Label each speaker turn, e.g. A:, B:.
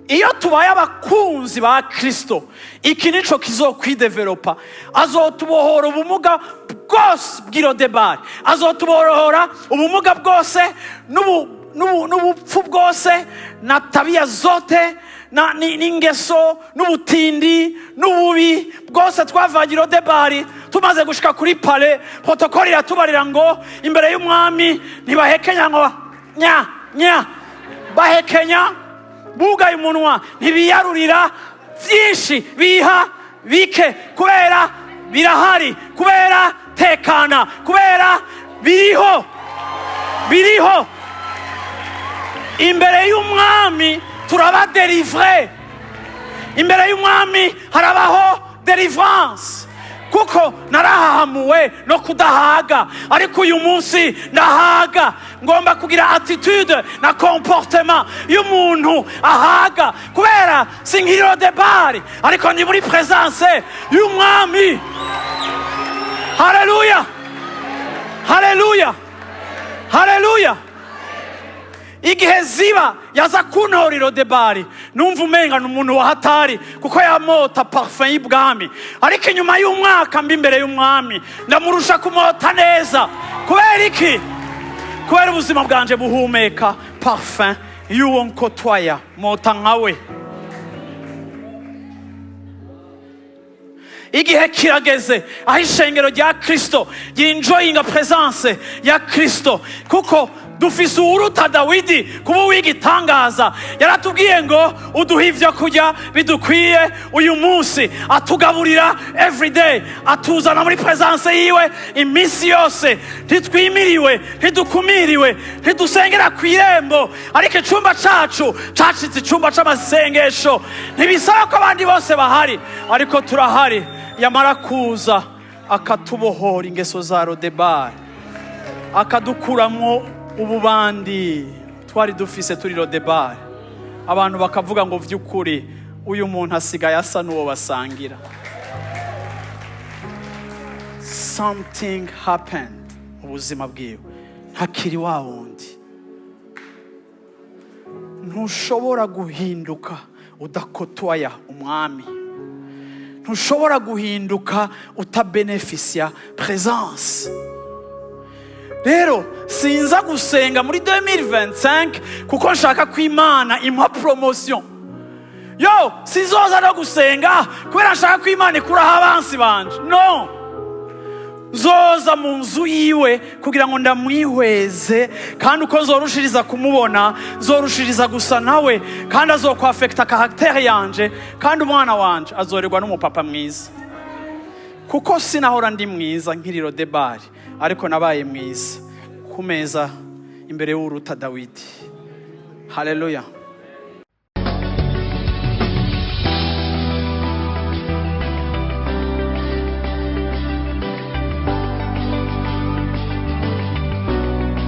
A: Iyo tubaye abakunzi ba Kristo, iki nico kizokwidevelopa. Azotubohora ubumuga bwose bw'irodebari, azotubohora ubumuga bwose n'ubupfu bwose na tabia zote n'ingeso n'ubutindi n'ububi bwose twavanye irodebari. Tumaze gushika kuri palais, protocole iratubarira ngo imbere y'umwami ntibahekenya, ngo nya nya, bahekenya bugaye umunwa, ntibiyarurira byinshi, biha bike kubera birahari, kubera tekana, kubera biriho, biriho. Imbere y'umwami turaba délivrés, imbere y'umwami harabaho délivrance. Kuko narahahamuwe no kudahaga, ariko uyu munsi ndahaga. Ngomba kugira attitude na comportement y'umuntu ahaga, kubera sinkiri Lodebari, ariko ndi muri présence y'umwami. Haleluya, haleluya, haleluya! Igihe Ziba yaza kuntora Irodebari, numva umenga ni umuntu wa hatari, kuko yamota parfum y'ibwami. Ariko inyuma y'umwaka mbi imbere y'umwami, ndamurusha kumota neza. Kubera iki? Kubera ubuzima bwanje buhumeka parfum y'uwo nkotwaya, mota nkawe. Igihe kirageze aho ishengero rya Kristo ryinjoyinga présence ya Kristo, kuko dufise uwuruta Dawidi kuba uw'igitangaza. Yaratubwiye ngo uduha ibyo kurya bidukwiye uyu munsi, atugaburira everyday, atuzana muri présence yiwe iminsi yose. Ntitwimiriwe, ntidukumiriwe, ntidusengera ku irembo, ariko icumba cacu cacitse icumba c'amasengesho. Ntibisaba ko abandi bose bahari, ariko turahari. Yamara kuza akatubohora ingeso za Rodebari, akadukuramwo ububandi twari dufise turi Rodebari. Abantu bakavuga ngo vy'ukuri uyu muntu asigaye asa n'uwo basangira. Something happened mu buzima bwiwe, ntakiri wa wundi. Ntushobora guhinduka udakotwaya umwami, ntushobora guhinduka utabenefisia présence. Rero sinza gusenga muri 2025 kuko nshaka ko Imana impa promotion. Yo sinzoza no gusenga kubera nshaka ko Imana ikuraho abansi banje. No, nzoza mu nzu yiwe kugira ngo ndamwihweze, kandi uko nzorushiriza kumubona, nzorushiriza gusa nawe, kandi azokwafekita caractère yanje, kandi umwana wanje azorerwa n'umupapa mwiza. Kuko sinahora ndi mwiza nkiri Lodebari, ariko nabaye mwiza ku meza imbere y'uruta Dawidi. Haleluya!